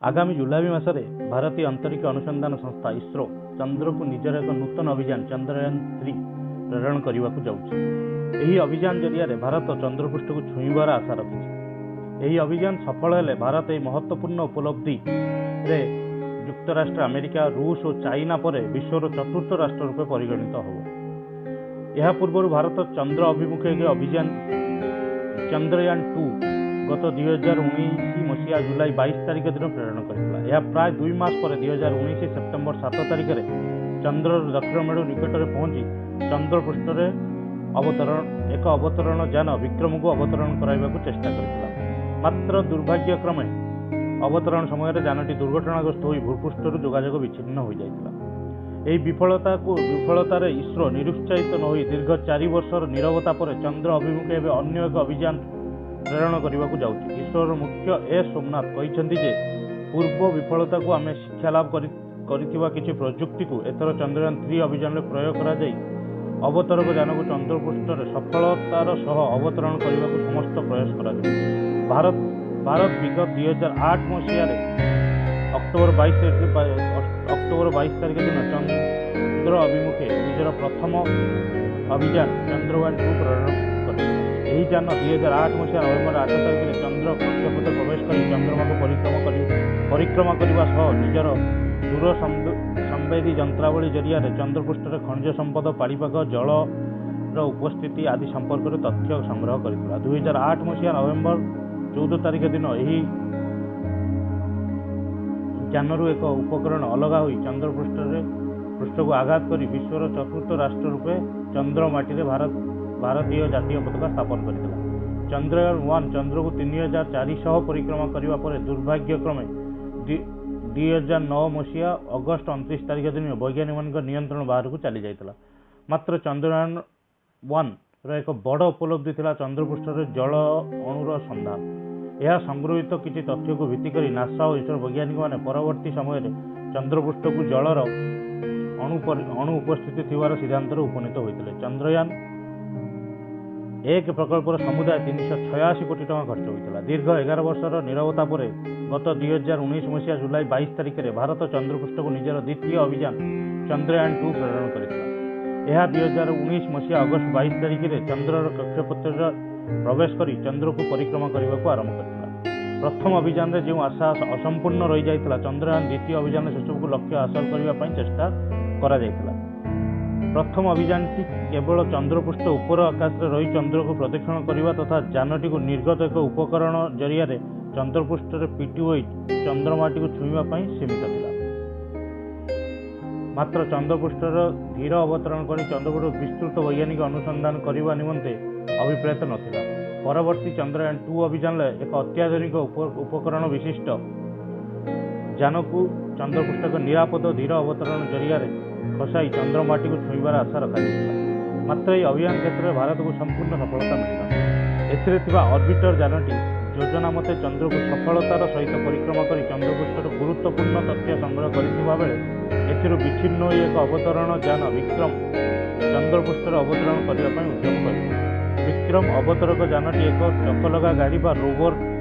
ଆଗାମୀ ଜୁଲାଇ ମାସରେ ଭାରତୀୟ ଅନ୍ତରୀକ୍ଷ ଅନୁସନ୍ଧାନ ସଂସ୍ଥା ଇସ୍ରୋ ଚନ୍ଦ୍ରକୁ ନିଜର ଏକ ନୂତନ ଅଭିଯାନ ଚନ୍ଦ୍ରୟାନ 3 ପ୍ରେରଣ କରିବାକୁ ଯାଉଛି। ଏହି ଅଭିଯାନ ଜରିଆରେ ଭାରତ ଚନ୍ଦ୍ରପୃଷ୍ଠକୁ ଛୁଇଁବାର ଆଶା ରଖିଛି। ଏହି ଅଭିଯାନ ସଫଳ ହେଲେ ଭାରତ ଏହି ମହତ୍ତ୍ୱପୂର୍ଣ୍ଣ ଉପଲବ୍ଧିରେ ଯୁକ୍ତରାଷ୍ଟ୍ର ଆମେରିକା, ରୁଷ ଓ ଚାଇନା ପରେ ବିଶ୍ୱର ଚତୁର୍ଥ ରାଷ୍ଟ୍ର ରୂପେ ପରିଗଣିତ ହେବ। ଏହା ପୂର୍ବରୁ ଭାରତ ଚନ୍ଦ୍ର ଅଭିମୁଖେ ଏକ ଅଭିଯାନ ଚନ୍ଦ୍ରୟାନ 2 ଗତ 2019 ମସିହା ଜୁଲାଇ 22 ତାରିଖ ଦିନ ପ୍ରେରଣ କରିଥିଲା। ଏହା ପ୍ରାୟ 2 ମାସ ପରେ 2019 ସେପ୍ଟେମ୍ବର 7 ତାରିଖରେ ଚନ୍ଦ୍ରର ଦକ୍ଷିଣ ମେରୁ ନିକଟରେ ପହଞ୍ଚି ଚନ୍ଦ୍ରପୃଷ୍ଠରେ ଅବତରଣ ଏକ ଅବତରଣ ଯାନ ବିକ୍ରମକୁ ଅବତରଣ କରାଇବାକୁ ଚେଷ୍ଟା କରିଥିଲା। ମାତ୍ର ଦୁର୍ଭାଗ୍ୟକ୍ରମେ ଅବତରଣ ସମୟରେ ଯାନଟି ଦୁର୍ଘଟଣାଗ୍ରସ୍ତ ହୋଇ ଭୂପୃଷ୍ଠରୁ ଯୋଗାଯୋଗ ବିଚ୍ଛିନ୍ନ ହୋଇଯାଇଥିଲା। ଏହି ବିଫଳତାରେ ଇସ୍ରୋ ନିରୁତ୍ସାହିତ ନ ହୋଇ ଦୀର୍ଘ 4 ବର୍ଷର ନୀରବତା ପରେ ଚନ୍ଦ୍ର ଅଭିମୁଖେ ଏବେ ଅନ୍ୟ ଏକ ଅଭିଯାନ ପ୍ରେରଣ କରିବାକୁ ଯାଉଛି। ଇସ୍ରୋର ମୁଖ୍ୟ ଏସ୍ ସୋମନାଥ କହିଛନ୍ତି ଯେ ପୂର୍ବ ବିଫଳତାକୁ ଆମେ ଶିକ୍ଷା ଲାଭ କରିଥିବା କିଛି ପ୍ରଯୁକ୍ତିକୁ ଏଥର ଚନ୍ଦ୍ରୟାନ 3 ଅଭିଯାନରେ ପ୍ରୟୋଗ କରାଯାଇ ଅବତରକ ଯାନକୁ ଚନ୍ଦ୍ରପୃଷ୍ଠରେ ସଫଳତାର ସହ ଅବତରଣ କରିବାକୁ ସମସ୍ତ ପ୍ରୟାସ କରାଯିବ। ଭାରତ ବିଗତ 2008 ମସିହାରେ ଅକ୍ଟୋବର 22 ତାରିଖ ଦିନ ଚନ୍ଦ୍ର ଅଭିମୁଖେ ନିଜର ପ୍ରଥମ ଅଭିଯାନ ଚନ୍ଦ୍ରୟାନ 2 ପ୍ରେରଣ କରିଥିଲା। ଏହି ଯାନ 2008 ମସିହା ନଭେମ୍ବର 8 ତାରିଖରେ ଚନ୍ଦ୍ର କକ୍ଷପଥରେ ପ୍ରବେଶ କରି ଚନ୍ଦ୍ରମାକୁ ପରିକ୍ରମା କରିବା ସହ ନିଜର ଦୂର ସମ୍ବେଦୀ ଯନ୍ତ୍ରାବଳୀ ଜରିଆରେ ଚନ୍ଦ୍ରପୃଷ୍ଠରେ ଖଣିଜ ସମ୍ପଦ, ପାଣିପାଗ, ଜଳର ଉପସ୍ଥିତି ଆଦି ସମ୍ପର୍କରେ ତଥ୍ୟ ସଂଗ୍ରହ କରିଥିଲା। 2008 ମସିହା ନଭେମ୍ବର 14 ତାରିଖ ଦିନ ଏହି ଯାନରୁ ଏକ ଉପକରଣ ଅଲଗା ହୋଇ ଚନ୍ଦ୍ରପୃଷ୍ଠରେ ପୃଷ୍ଠକୁ ଆଘାତ କରି ବିଶ୍ୱର ଚତୁର୍ଥ ରାଷ୍ଟ୍ର ରୂପେ ଚନ୍ଦ୍ର ମାଟିରେ ଭାରତୀୟ ଜାତୀୟ ପତାକା ସ୍ଥାପନ କରିଥିଲା। ଚନ୍ଦ୍ରୟାନ 1 ଚନ୍ଦ୍ରକୁ 3400 ପରିକ୍ରମା କରିବା ପରେ ଦୁର୍ଭାଗ୍ୟକ୍ରମେ 2009 ମସିହା ଅଗଷ୍ଟ 29 ତାରିଖ ଦିନ ବୈଜ୍ଞାନିକମାନଙ୍କ ନିୟନ୍ତ୍ରଣ ବାହାରକୁ ଚାଲିଯାଇଥିଲା। ମାତ୍ର ଚନ୍ଦ୍ରୟାନ 1ର ଏକ ବଡ଼ ଉପଲବ୍ଧି ଥିଲା ଚନ୍ଦ୍ରପୃଷ୍ଠରେ ଜଳ ଅଣୁର ସନ୍ଧାନ। ଏହା ସଂଗୃହୀତ କିଛି ତଥ୍ୟକୁ ଭିତ୍ତି କରି ନାସା ଓ ଇସ୍ରୋ ବୈଜ୍ଞାନିକମାନେ ପରବର୍ତ୍ତୀ ସମୟରେ ଚନ୍ଦ୍ରପୃଷ୍ଠକୁ ଜଳର ଅଣୁ ଉପସ୍ଥିତି ଥିବାର ସିଦ୍ଧାନ୍ତରେ ଉପନୀତ ହୋଇଥିଲେ। ଚନ୍ଦ୍ରୟାନ 1 ପ୍ରକଳ୍ପର ସମୁଦାୟ 386 କୋଟି ଟଙ୍କା ଖର୍ଚ୍ଚ ହୋଇଥିଲା। ଦୀର୍ଘ 11 ବର୍ଷର ନୀରବତା ପରେ ଗତ 2019 ମସିହା ଜୁଲାଇ 22 ତାରିଖରେ ଭାରତ ଚନ୍ଦ୍ରପୃଷ୍ଠକୁ ନିଜର ଦ୍ୱିତୀୟ ଅଭିଯାନ ଚନ୍ଦ୍ରୟାନ 2 ପ୍ରେରଣ କରିଥିଲା। ଏହା 2019 ମସିହା ଅଗଷ୍ଟ 22 ତାରିଖରେ ଚନ୍ଦ୍ରର କକ୍ଷପଥରେ ପ୍ରବେଶ କରି ଚନ୍ଦ୍ରକୁ ପରିକ୍ରମା କରିବାକୁ ଆରମ୍ଭ କରିଥିଲା। ପ୍ରଥମ ଅଭିଯାନରେ ଯେଉଁ ଆଶା ଅସମ୍ପୂର୍ଣ୍ଣ ରହିଯାଇଥିଲା, ଚନ୍ଦ୍ରୟାନ ଦ୍ୱିତୀୟ ଅଭିଯାନରେ ସେସବୁକୁ ଲକ୍ଷ୍ୟ ହାସଲ କରିବା ପାଇଁ ଚେଷ୍ଟା କରାଯାଇଥିଲା। ପ୍ରଥମ ଅଭିଯାନଟି କେବଳ ଚନ୍ଦ୍ରପୃଷ୍ଠ ଉପର ଆକାଶରେ ରହି ଚନ୍ଦ୍ରକୁ ପ୍ରଦକ୍ଷିଣ କରିବା ତଥା ଯାନଟିକୁ ନିର୍ଗତ ଏକ ଉପକରଣ ଜରିଆରେ ଚନ୍ଦ୍ରପୃଷ୍ଠରେ ପିଟି ହୋଇ ଚନ୍ଦ୍ରମାଟିକୁ ଛୁଇଁବା ପାଇଁ ସୀମିତ ଥିଲା। ମାତ୍ର ଚନ୍ଦ୍ରପୃଷ୍ଠର ଧୀର ଅବତରଣ କରି ଚନ୍ଦ୍ରପୃଷ୍ଠ ବିସ୍ତୃତ ବୈଜ୍ଞାନିକ ଅନୁସନ୍ଧାନ କରିବା ନିମନ୍ତେ ଅଭିପ୍ରେତ ନଥିଲା। ପରବର୍ତ୍ତୀ ଚନ୍ଦ୍ରୟାନ 2 ଅଭିଯାନରେ ଏକ ଅତ୍ୟାଧୁନିକ ଉପକରଣ ବିଶିଷ୍ଟ ଯାନକୁ ଚନ୍ଦ୍ରପୃଷ୍ଠକୁ ନିରାପଦ ଧୀର ଅବତରଣ ଜରିଆରେ ଖସାଇ ଚନ୍ଦ୍ରମାଟିକୁ ଛୁଇଁବାର ଆଶା ରଖାଯାଇଥିଲା। ମାତ୍ର ଏହି ଅଭିଯାନ କ୍ଷେତ୍ରରେ ଭାରତକୁ ସମ୍ପୂର୍ଣ୍ଣ ସଫଳତା ମିଳିଲା। ଏଥିରେ ଥିବା ଅର୍ବିଟର ଯାନଟି ଯୋଜନା ମତେ ଚନ୍ଦ୍ରକୁ ସଫଳତାର ସହିତ ପରିକ୍ରମା କରି ଚନ୍ଦ୍ରପୃଷ୍ଠର ଗୁରୁତ୍ୱପୂର୍ଣ୍ଣ ତଥ୍ୟ ସଂଗ୍ରହ କରିଥିବା ବେଳେ ଏଥିରୁ ବିଚ୍ଛିନ୍ନ ହୋଇ ଏକ ଅବତରଣ ଯାନ ବିକ୍ରମ ଚନ୍ଦ୍ରପୃଷ୍ଠରେ ଅବତରଣ କରିବା ପାଇଁ ଉଦ୍ୟମ କରିଥିଲା। ବିକ୍ରମ ଅବତରକ ଯାନଟି ଏକ ଚକଲଗା ଗାଡ଼ି ବା ରୋଭର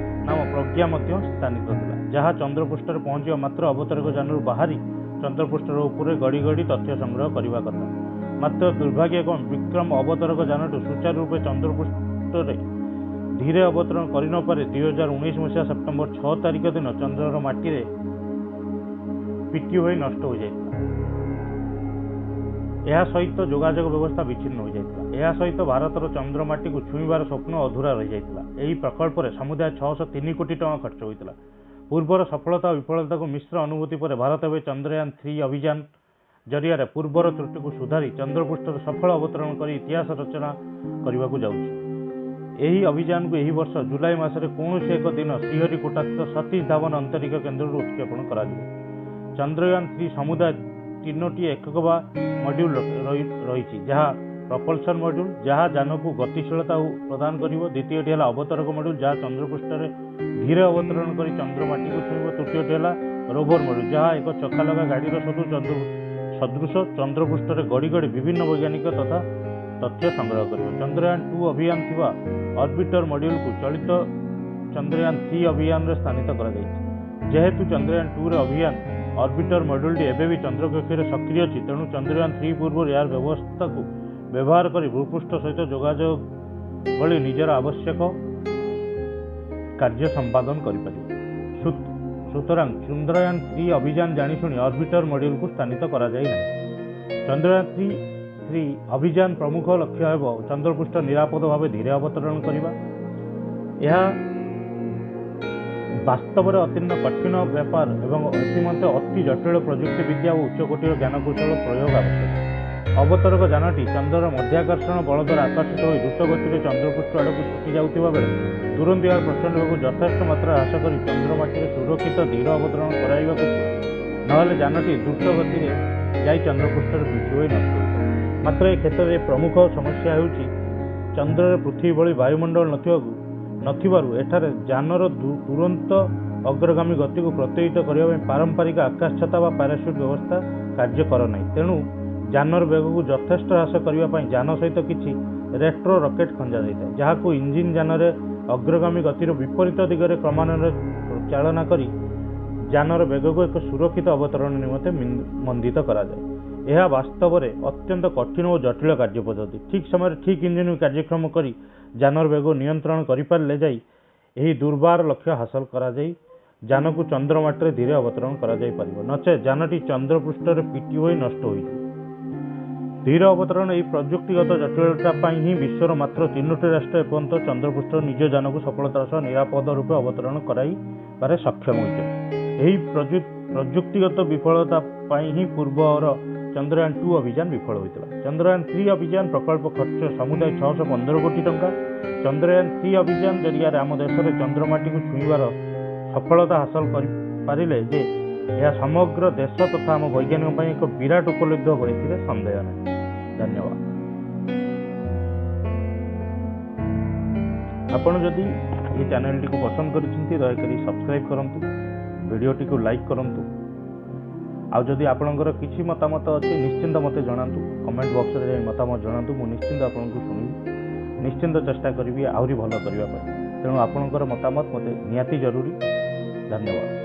ନାମ ପ୍ରଜ୍ଞା ମଧ୍ୟ ସ୍ଥାନିତ ଥିଲା, ଯାହା ଚନ୍ଦ୍ରପୃଷ୍ଠରେ ପହଞ୍ଚିବା ମାତ୍ର ଅବତରକ ଯାନରୁ ବାହାରି ଚନ୍ଦ୍ରପୃଷ୍ଠର ଉପରେ ଗଡ଼ି ଗଡ଼ି ତଥ୍ୟ ସଂଗ୍ରହ କରିବା କଥା। ମାତ୍ର ଦୁର୍ଭାଗ୍ୟକ୍ରମେ ବିକ୍ରମ ଅବତରକ ଯାନଟି ସୁଚାରୁ ରୂପେ ଚନ୍ଦ୍ରପୃଷ୍ଠରେ ଧୀରେ ଅବତରଣ କରିନପାରି 2019 ମସିହା ସେପ୍ଟେମ୍ବର 6 ତାରିଖ ଦିନ ଚନ୍ଦ୍ରର ମାଟିରେ ପିଟି ହୋଇ ନଷ୍ଟ ହୋଇଯାଇଥିଲା। ଏହା ସହିତ ଯୋଗାଯୋଗ ବ୍ୟବସ୍ଥା ବିଚ୍ଛିନ୍ନ ହୋଇଯାଇଥିଲା। ଏହା ସହିତ ଭାରତର ଚନ୍ଦ୍ରମାଟିକୁ ଛୁଇଁବାର ସ୍ୱପ୍ନ ଅଧୁରା ରହିଯାଇଥିଲା। ଏହି ପ୍ରକଳ୍ପରେ ସମୁଦାୟ 603 କୋଟି ଟଙ୍କା ଖର୍ଚ୍ଚ ହୋଇଥିଲା। ପୂର୍ବର ସଫଳତା ଓ ବିଫଳତାକୁ ମିଶ୍ର ଅନୁଭୂତି ପରେ ଭାରତ ଏବେ ଚନ୍ଦ୍ରୟାନ 3 ଅଭିଯାନ ଜରିଆରେ ପୂର୍ବର ତ୍ରୁଟିକୁ ସୁଧାରି ଚନ୍ଦ୍ରପୃଷ୍ଠରେ ସଫଳ ଅବତରଣ କରି ଇତିହାସ ରଚନା କରିବାକୁ ଯାଉଛି। ଏହି ଅଭିଯାନକୁ ଏହି ବର୍ଷ ଜୁଲାଇ ମାସରେ କୌଣସି ଏକ ଦିନ ଶ୍ରୀହରିକୋଟାସ୍ଥିତ ସତୀଶ ଧାୱନ ଅନ୍ତରୀକ୍ଷ କେନ୍ଦ୍ରରୁ ଉତ୍କ୍ଷେପଣ କରାଯିବ। ଚନ୍ଦ୍ରୟାନ 3 ସମୁଦାୟ 3ଟି ଏକକ ବା ମଡ୍ୟୁଲ ରହିଛି, ଯାହା ପ୍ରପଲସନ ମଡ୍ୟୁଲ, ଯାହା ଯାନକୁ ଗତିଶୀଳତା ପ୍ରଦାନ କରିବ। ଦ୍ୱିତୀୟଟି ହେଲା ଅବତରକ ମଡ୍ୟୁଲ, ଯାହା ଚନ୍ଦ୍ରପୃଷ୍ଠରେ ଧୀରେ ଅବତରଣ କରି ଚନ୍ଦ୍ରମାଟିକୁ ଛୁଇଁବ। ତୃତୀୟଟି ହେଲା ରୋଭର ମଡ୍ୟୁଲ, ଯାହା ଏକ ଚକାଲଗା ଗାଡ଼ିର ସଦୃଶ ଚନ୍ଦ୍ରପୃଷ୍ଠରେ ଗଡ଼ି ଗଡ଼ି ବିଭିନ୍ନ ବୈଜ୍ଞାନିକ ତଥା ତଥ୍ୟ ସଂଗ୍ରହ କରିବ। ଚନ୍ଦ୍ରୟାନ 2 ଅଭିଯାନ ଥିବା ଅର୍ବିଟର ମଡ୍ୟୁଲକୁ ଚଳିତ ଚନ୍ଦ୍ରୟାନ 3 ଅଭିଯାନରେ ସ୍ଥାନିତ କରାଯାଇଛି। ଯେହେତୁ ଚନ୍ଦ୍ରୟାନ 2ର ଅଭିଯାନ ଅର୍ବିଟର ମଡ୍ୟୁଲଟି ଏବେ ବି ଚନ୍ଦ୍ରକକ୍ଷରେ ସକ୍ରିୟ ଅଛି, ତେଣୁ ଚନ୍ଦ୍ରୟାନ 3 ପୂର୍ବରୁ ଏହାର ବ୍ୟବସ୍ଥାକୁ ବ୍ୟବହାର କରି ଭୂପୃଷ୍ଠ ସହିତ ଯୋଗାଯୋଗ ଭଳି ନିଜର ଆବଶ୍ୟକ କାର୍ଯ୍ୟ ସମ୍ପାଦନ କରିପାରିବ। ସୁତରାଂ ଚନ୍ଦ୍ରୟାନ 3 ଅଭିଯାନ ଜାଣିଶୁଣି ଅର୍ବିଟର ମଡ୍ୟୁଲକୁ ସ୍ଥାନିତ କରାଯାଇ ନାହିଁ। ଚନ୍ଦ୍ରୟାନ 3 ଅଭିଯାନ ପ୍ରମୁଖ ଲକ୍ଷ୍ୟ ହେବ ଚନ୍ଦ୍ରପୃଷ୍ଠ ନିରାପଦ ଭାବେ ଧୀରେ ଅବତରଣ କରିବା। ଏହା ବାସ୍ତବରେ ଅତ୍ୟନ୍ତ କଠିନ ବ୍ୟାପାର ଏବଂ ଏଥିମଧ୍ୟ ଅତି ଜଟିଳ ପ୍ରଯୁକ୍ତି ବିଦ୍ୟା ଓ ଉଚ୍ଚକୋଟୀର ଜ୍ଞାନକୌଶଳ ପ୍ରୟୋଗ ଆବଶ୍ୟକ। ଅବତରକ ଯାନଟି ଚନ୍ଦ୍ରର ମଧ୍ୟାକର୍ଷଣ ବଳ ଦ୍ୱାରା ଆକର୍ଷିତ ହୋଇ ଦ୍ରୁତ ଗତିରେ ଚନ୍ଦ୍ରପୃଷ୍ଠ ଆଡ଼କୁ ଛୁଟି ଯାଉଥିବା ବେଳେ ତୁରନ୍ତ ଏହାର ପ୍ରଚଣ୍ଡ ବେଗକୁ ଯଥେଷ୍ଟ ମାତ୍ରାରେ ହ୍ରାସ କରି ଚନ୍ଦ୍ରମାଟିରେ ସୁରକ୍ଷିତ ଧୀର ଅବତରଣ କରାଇବାକୁ ପଡ଼ିବ। ନହେଲେ ଯାନଟି ଦ୍ରୁତ ଗତିରେ ଯାଇ ଚନ୍ଦ୍ରପୃଷ୍ଠରେ ପିଟି ହୋଇ ନଷ୍ଟ ହୋଇଯିବ। ମାତ୍ର ଏ କ୍ଷେତ୍ରରେ ପ୍ରମୁଖ ସମସ୍ୟା ହେଉଛି ଚନ୍ଦ୍ରରେ ପୃଥିବୀ ଭଳି ବାୟୁମଣ୍ଡଳ ନଥିବାରୁ ଏଠାରେ ଯାନର ତୁରନ୍ତ ଅଗ୍ରଗାମୀ ଗତିକୁ ପ୍ରତିହତ କରିବା ପାଇଁ ପାରମ୍ପରିକ ଆକାଶ ଛତା ବା ପ୍ୟାରାସୁଟ୍ ବ୍ୟବସ୍ଥା କାର୍ଯ୍ୟ କରେ ନାହିଁ। ତେଣୁ ଯାନର ବେଗକୁ ଯଥେଷ୍ଟ ହ୍ରାସ କରିବା ପାଇଁ ଯାନ ସହିତ କିଛି ରେଟ୍ରୋ ରକେଟ୍ ଖଞ୍ଜା ଯାଇଥାଏ, ଯାହାକୁ ଇଞ୍ଜିନ୍ ଯାନରେ ଅଗ୍ରଗାମୀ ଗତିର ବିପରୀତ ଦିଗରେ କ୍ରମାନ୍ୱୟରେ ଚାଳନା କରି ଯାନର ବେଗକୁ ଏକ ସୁରକ୍ଷିତ ଅବତରଣ ନିମନ୍ତେ ମନ୍ଦିତ କରାଯାଏ। ଏହା ବାସ୍ତବରେ ଅତ୍ୟନ୍ତ କଠିନ ଓ ଜଟିଳ କାର୍ଯ୍ୟ ପଦ୍ଧତି। ଠିକ୍ ସମୟରେ ଠିକ୍ ଇଞ୍ଜିନ୍କୁ କାର୍ଯ୍ୟକ୍ଷମ କରି ଯାନର ବେଗ ନିୟନ୍ତ୍ରଣ କରିପାରିଲେ ଯାଇ ଏହି ଦୁର୍ବାର ଲକ୍ଷ୍ୟ ହାସଲ କରାଯାଇ ଯାନକୁ ଚନ୍ଦ୍ରମାଟିରେ ଧୀରେ ଅବତରଣ କରାଯାଇପାରିବ। ନଚେତ୍ ଯାନଟି ଚନ୍ଦ୍ରପୃଷ୍ଠରେ ପିଟି ହୋଇ ନଷ୍ଟ ହୋଇଯିବ। ଧୀର ଅବତରଣ ଏହି ପ୍ରଯୁକ୍ତିଗତ ଜଟିଳତା ପାଇଁ ହିଁ ବିଶ୍ୱର ମାତ୍ର 3ଟି ରାଷ୍ଟ୍ର ଏପର୍ଯ୍ୟନ୍ତ ଚନ୍ଦ୍ରପୃଷ୍ଠ ନିଜ ଯାନକୁ ସଫଳତାର ସହ ନିରାପଦ ରୂପେ ଅବତରଣ କରାଇବାରେ ସକ୍ଷମ ହୋଇଛନ୍ତି। ଏହି ପ୍ରଯୁକ୍ତିଗତ ବିଫଳତା ପାଇଁ ହିଁ ପୂର୍ବର ଚନ୍ଦ୍ରୟାନ 2 ଅଭିଯାନ ବିଫଳ ହୋଇଥିଲା। ଚନ୍ଦ୍ରୟାନ 3 ଅଭିଯାନ ପ୍ରକଳ୍ପ ଖର୍ଚ୍ଚ ସମୁଦାୟ 615 କୋଟି ଟଙ୍କା। ଚନ୍ଦ୍ରୟାନ 3 ଅଭିଯାନ ଜରିଆରେ ଆମ ଦେଶରେ ଚନ୍ଦ୍ରମାଟିକୁ ଛୁଇଁବାର ସଫଳତା ହାସଲ କରିପାରିଲେ ଯେ ଏହା ସମଗ୍ର ଦେଶ ତଥା ଆମ ବୈଜ୍ଞାନିକଙ୍କ ପାଇଁ ଏକ ବିରାଟ ଉପଲବ୍ଧି ହେବ, ଏଥିରେ ସନ୍ଦେହ ନାହିଁ। ଧନ୍ୟବାଦ। ଆପଣ ଯଦି ଏହି ଚ୍ୟାନେଲଟିକୁ ପସନ୍ଦ କରିଛନ୍ତି, ଦୟାକରି ସବସ୍କ୍ରାଇବ୍ କରନ୍ତୁ, ଭିଡ଼ିଓଟିକୁ ଲାଇକ୍ କରନ୍ତୁ। ଆଉ ଯଦି ଆପଣଙ୍କର କିଛି ମତାମତ ଅଛି, ନିଶ୍ଚିନ୍ତ ମୋତେ ଜଣାନ୍ତୁ। କମେଣ୍ଟ ବକ୍ସରେ ଯାଇ ମତାମତ ଜଣାନ୍ତୁ, ମୁଁ ନିଶ୍ଚିନ୍ତ ଆପଣଙ୍କୁ ଶୁଣିବି। ନିଶ୍ଚିନ୍ତ ଚେଷ୍ଟା କରିବି ଆହୁରି ଭଲ କରିବା ପାଇଁ। ତେଣୁ ଆପଣଙ୍କର ମତାମତ ମୋତେ ନିହାତି ଜରୁରୀ। ଧନ୍ୟବାଦ।